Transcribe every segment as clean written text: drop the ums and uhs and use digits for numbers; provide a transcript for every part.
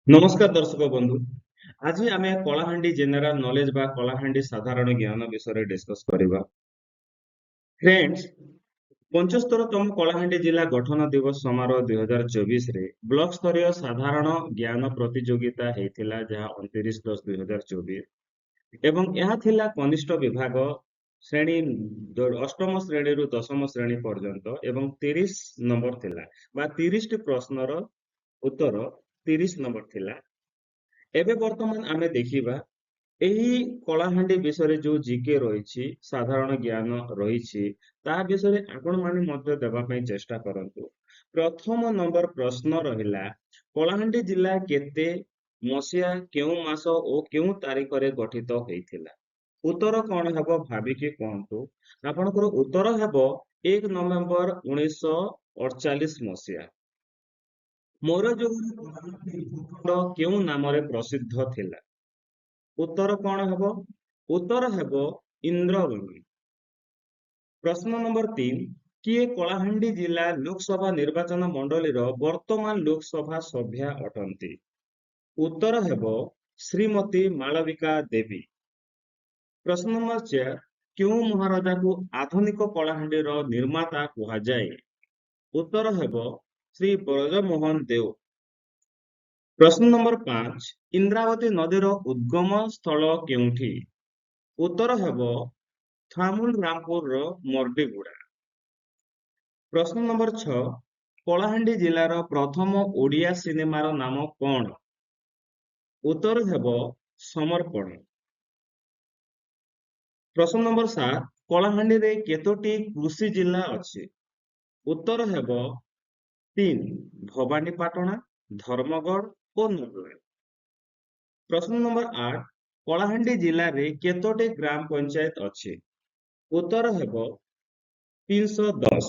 ନମସ୍କାର ଦର୍ଶକ ବନ୍ଧୁ, ଆଜି ଆମେ କଳାହାଣ୍ଡି ଜେନେରାଲ ନଲେଜ ବା କଳାହାଣ୍ଡି ସାଧାରଣ ଜ୍ଞାନ ବିଷୟରେ ଡିସ୍କସ କରିବା। ଫ୍ରେଣ୍ଡସ୍, 75ତମ କଳାହାଣ୍ଡି ଜିଲ୍ଲା ଗଠନ ଦିବସ ସମାରୋହ 2024ରେ ବ୍ଲକ ସ୍ତରୀୟ ସାଧାରଣ ଜ୍ଞାନ ପ୍ରତିଯୋଗିତା ହେଇଥିଲା, ଯାହା 29/10/2024 ଏବଂ ଏହା ଥିଲା କନିଷ୍ଠ ବିଭାଗ ଶ୍ରେଣୀ ଅଷ୍ଟମ ଶ୍ରେଣୀରୁ ଦଶମ ଶ୍ରେଣୀ ପର୍ଯ୍ୟନ୍ତ ଏବଂ 30 ନମ୍ବର ଥିଲା ବା 30ଟି ପ୍ରଶ୍ନର ଉତ୍ତର 30 ନମ୍ବର ଥିଲା। ଏବେ ବର୍ତ୍ତମାନ ଆମେ ଦେଖିବା ଏହି କଳାହାଣ୍ଡି ବିଷୟରେ ଯୋଉ ଜିକେ ରହିଛି, ସାଧାରଣ ଜ୍ଞାନ ରହିଛି, ତା ବିଷୟରେ ଆପଣମାନେ ମଧ୍ୟ ଦେବା ପାଇଁ ଚେଷ୍ଟା କରନ୍ତୁ। ପ୍ରଥମ ନମ୍ବର ପ୍ରଶ୍ନ ରହିଲା, କଳାହାଣ୍ଡି ଜିଲ୍ଲା କେତେ ମସିହା, କେଉଁ ମାସ ଓ କେଉଁ ତାରିଖରେ ଗଠିତ ହୋଇଥିଲା? ଉତ୍ତର କଣ ହେବ ଭାବିକି କୁହନ୍ତୁ। ଆପଣଙ୍କର ଉତ୍ତର ହେବ 1 ନଭେମ୍ବର 1948 ମସିହା। ମୌର୍ଯ୍ୟ ଯୁଗରେ କଳାହାଣ୍ଡି ଭୂଖଣ୍ଡ କେଉଁ ନାମରେ ପ୍ରସିଦ୍ଧ ଥିଲା? ଉତ୍ତର କଣ ହେବ? ଉତ୍ତର ହେବ ଇନ୍ଦ୍ରବନ। ପ୍ରଶ୍ନ ନମ୍ବର 3, କିଏ କଳାହାଣ୍ଡି ଜିଲ୍ଲା ଲୋକସଭା ନିର୍ବାଚନ ମଣ୍ଡଳୀର ବର୍ତ୍ତମାନ ଲୋକସଭା ସଭ୍ୟା ଅଟନ୍ତି? ଉତ୍ତର ହେବ ଶ୍ରୀମତୀ ମାଳବିକା ଦେବୀ। ପ୍ରଶ୍ନ ନମ୍ବର 4, କେଉଁ ମହାରାଜାକୁ ଆଧୁନିକ କଳାହାଣ୍ଡିର ନିର୍ମାତା କୁହାଯାଏ? ଉତ୍ତର ହେବ ଶ୍ରୀ ବ୍ରଜମୋହନ ଦେଓ। ପ୍ରଶ୍ନ ନମ୍ବର 5, ଇନ୍ଦ୍ରାବତୀ ନଦୀର ଉଦ୍ଗମ ସ୍ଥଳ କେଉଁଠି? ଉତ୍ତର ହେବ ଥୁଆମୂଳ ରାମପୁରର ମର୍ଡିଗୁଡା। ପ୍ରଶ୍ନ ନମ୍ବର 6, କଳାହାଣ୍ଡି ଜିଲ୍ଲାର ପ୍ରଥମ ଓଡ଼ିଆ ସିନେମାର ନାମ କଣ? ଉତ୍ତର ହେବ ସମର୍ପଣ। ପ୍ରଶ୍ନ ନମ୍ବର 7, କଳାହାଣ୍ଡିରେ କେତୋଟି କୃଷି ଜିଲ୍ଲା ଅଛି? ଉତ୍ତର ହେବ 3, ଭବାନୀପାଟଣା, ଧର୍ମଗଡ଼ ଓ ନର୍ଲା। ପ୍ରଶ୍ନ ନମ୍ବର 8, କଳାହାଣ୍ଡି ଜିଲ୍ଲାରେ କେତୋଟି ଗ୍ରାମ ପଞ୍ଚାୟତ ଅଛି? ଉତ୍ତର ହେବ 310।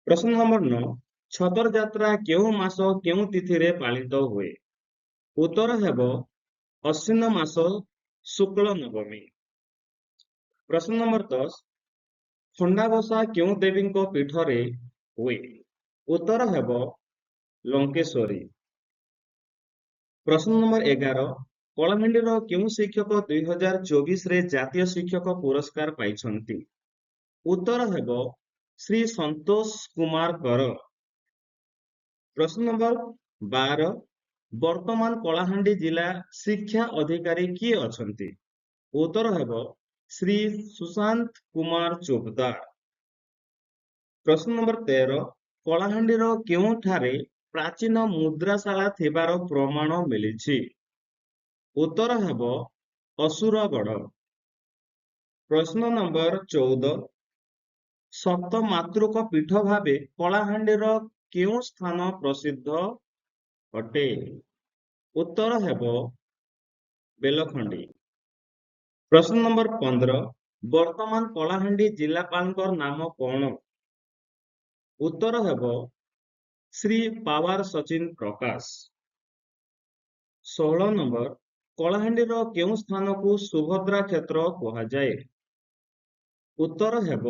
ପ୍ରଶ୍ନ ନମ୍ବର 9, ଛତର ଯାତ୍ରା କେଉଁ ମାସ, କେଉଁ ତିଥିରେ ପାଳିତ ହୁଏ? ଉତ୍ତର ହେବ ଅଶ୍ୱିନ ମାସ ଶୁକ୍ଳ ନବମୀ। ପ୍ରଶ୍ନ ନମ୍ବର 10, ଖଣ୍ଡାବସା କେଉଁ ଦେବୀଙ୍କ ପୀଠରେ ହୁଏ? ଉତ୍ତର ହେବ ଲଙ୍କେଶ୍ୱରୀ। ପ୍ରଶ୍ନ ନମ୍ବର 11, କଳାହାଣ୍ଡିର କେଉଁ ଶିକ୍ଷକ 2024ରେ ଜାତୀୟ ଶିକ୍ଷକ ପୁରସ୍କାର ପାଇଛନ୍ତି? ଉତ୍ତର ହେବ ଶ୍ରୀ ସନ୍ତୋଷ କୁମାର କର। ପ୍ରଶ୍ନ ନମ୍ବର 12, ବର୍ତ୍ତମାନ କଳାହାଣ୍ଡି ଜିଲ୍ଲା ଶିକ୍ଷା ଅଧିକାରୀ କିଏ ଅଛନ୍ତି? ଉତ୍ତର ହେବ ଶ୍ରୀ ସୁଶାନ୍ତ କୁମାର ଚୋପଦାର। ପ୍ରଶ୍ନ ନମ୍ବର 13, କଳାହାଣ୍ଡିର କେଉଁଠାରେ ପ୍ରାଚୀନ ମୁଦ୍ରାଶାଳା ଥିବାର ପ୍ରମାଣ ମିଳିଛି? ଉତ୍ତର ହେବ ଅସୁରଗଡ଼। ପ୍ରଶ୍ନ ନମ୍ବର 14, ସପ୍ତମାତୃକ ପୀଠ ଭାବେ କଳାହାଣ୍ଡିର କେଉଁ ସ୍ଥାନ ପ୍ରସିଦ୍ଧ ଅଟେ? ଉତ୍ତର ହେବ ବେଲଖଣ୍ଡି। ପ୍ରଶ୍ନ ନମ୍ବର 15, ବର୍ତ୍ତମାନ କଳାହାଣ୍ଡି ଜିଲ୍ଲାପାଳଙ୍କ ନାମ କଣ? ଉତ୍ତର ହେବ ଶ୍ରୀ ପାୱାର ସଚିନ ପ୍ରକାଶ। 16 ନମ୍ବର, କଳାହାଣ୍ଡିର କେଉଁ ସ୍ଥାନକୁ ସୁଭଦ୍ରା କ୍ଷେତ୍ର କୁହାଯାଏ? ଉତ୍ତର ହେବ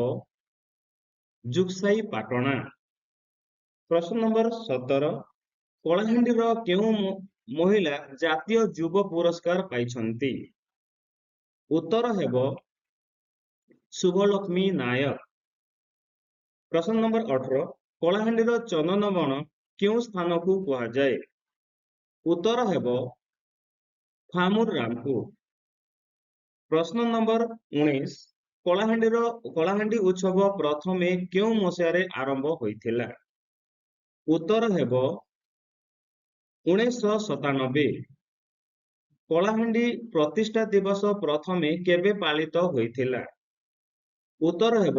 ଯୁଗସାଇ ପାଟଣା। ପ୍ରଶ୍ନ ନମ୍ବର 17, କଳାହାଣ୍ଡିର କେଉଁ ମହିଳା ଜାତୀୟ ଯୁବ ପୁରସ୍କାର ପାଇଛନ୍ତି? ଉତ୍ତର ହେବ ଶୁଭଲକ୍ଷ୍ମୀ ନାୟକ। ପ୍ରଶ୍ନ ନମ୍ବର 18, କଳାହାଣ୍ଡିର ଚନ୍ଦନ ବଣ କେଉଁ ସ୍ଥାନକୁ କୁହାଯାଏ? ଉତ୍ତର ହେବ ଥୁଆମୂଳ ରାମପୁର। ପ୍ରଶ୍ନ ନମ୍ବର 19, କଳାହାଣ୍ଡିର କଳାହାଣ୍ଡି ଉତ୍ସବ ପ୍ରଥମେ କେଉଁ ମସିହାରେ ଆରମ୍ଭ ହୋଇଥିଲା? ଉତ୍ତର ହେବ 1997। କଳାହାଣ୍ଡି ପ୍ରତିଷ୍ଠା ଦିବସ ପ୍ରଥମେ କେବେ ପାଳିତ ହୋଇଥିଲା? ଉତ୍ତର ହେବ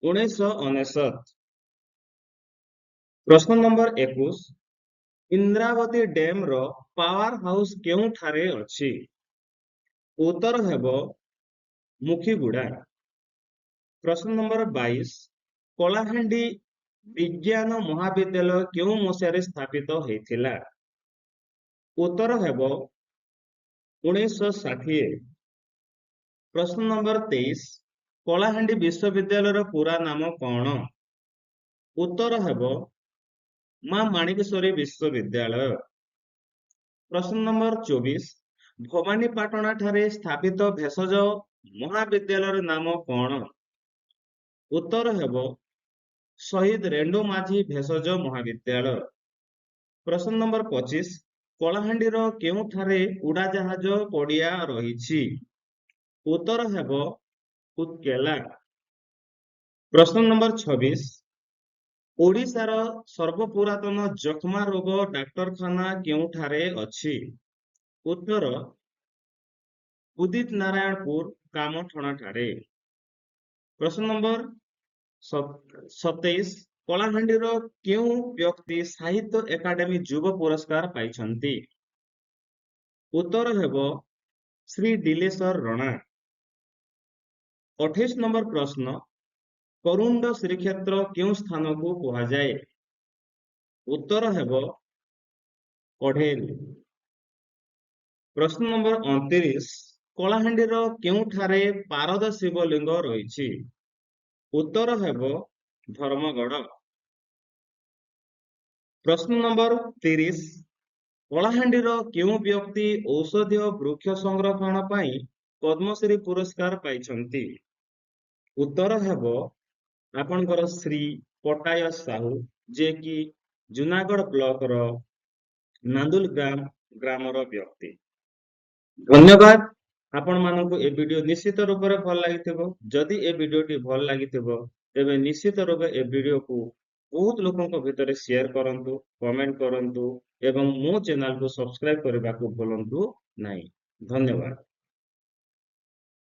1999। ପ୍ରଶ୍ନ ନମ୍ବର 21, ଇନ୍ଦ୍ରାବତୀ ଡ୍ୟାମର ପାୱାର ହାଉସ କେଉଁଠାରେ ଅଛି? ଉତ୍ତର ହେବ ମୁଖିଗୁଡା। ପ୍ରଶ୍ନ ନମ୍ବର 22, କଳାହାଣ୍ଡି ବିଜ୍ଞାନ ମହାବିଦ୍ୟାଳୟ କେଉଁ ମସିହାରେ ସ୍ଥାପିତ ହୋଇଥିଲା? ଉତ୍ତର ହେବ 1960। ପ୍ରଶ୍ନ ନମ୍ବର 23, କଳାହାଣ୍ଡି ବିଶ୍ୱବିଦ୍ୟାଳୟର ପୁରା ନାମ କଣ? ଉତ୍ତର ହେବ ମା ମାଣିକେଶ୍ୱରୀ ବିଶ୍ୱବିଦ୍ୟାଳୟ। ପ୍ରଶ୍ନ ନମ୍ବର 24, ଭବାନୀପାଟଣା ଠାରେ ସ୍ଥାପିତ ଭେଷଜ ମହାବିଦ୍ୟାଳୟର ନାମ କଣ? ଉତ୍ତର ହେବ ଶହୀଦ ରେଣ୍ଡୁ ମାଝୀ ଭେଷଜ ମହାବିଦ୍ୟାଳୟ। ପ୍ରଶ୍ନ ନମ୍ବର 25, କଳାହାଣ୍ଡିର କେଉଁଠାରେ ଉଡାଜାହାଜ ପଡିଆ ରହିଛି? ଉତ୍ତର ହେବ ଉତ୍କେଲା। ପ୍ରଶ୍ନ ନମ୍ବର 26, ଓଡ଼ିଶାର ସର୍ବପୁରାତନ ଯକ୍ଷ୍ମା ରୋଗ ଡାକ୍ତରଖାନା କେଉଁଠାରେ ଅଛି? ଉତ୍ତର ଉଦିତ ନାରାୟଣପୁର କାମଠଣା ଠାରେ। ପ୍ରଶ୍ନ ନମ୍ବର 27, କଳାହାଣ୍ଡିର କେଉଁ ବ୍ୟକ୍ତି ସାହିତ୍ୟ ଏକାଡେମୀ ଯୁବ ପୁରସ୍କାର ପାଇଛନ୍ତି? ଉତ୍ତର ହେବ ଶ୍ରୀ ଡିଲେଶ୍ୱର ରଣା। 28 ନମ୍ବର ପ୍ରଶ୍ନ, କରୁଣ୍ଡ ଶ୍ରୀକ୍ଷେତ୍ର କେଉଁ ସ୍ଥାନକୁ କୁହାଯାଏ? ଉତ୍ତର ହେବ କଢେଲ। ପ୍ରଶ୍ନ ନମ୍ବର 29, କଳାହାଣ୍ଡିର କେଉଁଠାରେ ପାରଦ ଶିବଲିଙ୍ଗ ରହିଛି? ଉତ୍ତର ହେବ ଧର୍ମଗଡ଼। ପ୍ରଶ୍ନ ନମ୍ବର 30, କଳାହାଣ୍ଡିର କେଉଁ ବ୍ୟକ୍ତି ଔଷଧୀୟ ବୃକ୍ଷ ସଂରକ୍ଷଣ ପାଇଁ ପଦ୍ମଶ୍ରୀ ପୁରସ୍କାର ପାଇଛନ୍ତି? ଉତ୍ତର ହେବ ଆପଣଙ୍କର ଶ୍ରୀ ପଟାୟ ସାହୁ, ଯିଏକି ଜୁନାଗଡ଼ ବ୍ଲକର ନାନ୍ଦୁଲ ଗ୍ରାମର ବ୍ୟକ୍ତି। ଧନ୍ୟବାଦ ଆପଣମାନଙ୍କୁ। ଏ ଭିଡିଓ ନିଶ୍ଚିତ ରୂପରେ ଭଲ ଲାଗିଥିବ। ଯଦି ଏ ଭିଡିଓଟି ଭଲ ଲାଗିଥିବ, ତେବେ ନିଶ୍ଚିତ ରୂପେ ଏ ଭିଡିଓକୁ ବହୁତ ଲୋକଙ୍କ ଭିତରେ ସେୟାର କରନ୍ତୁ, କମେଣ୍ଟ କରନ୍ତୁ ଏବଂ ମୋ ଚ୍ୟାନେଲକୁ ସବସ୍କ୍ରାଇବ କରିବାକୁ ଭୁଲନ୍ତୁ ନାହିଁ। ଧନ୍ୟବାଦ।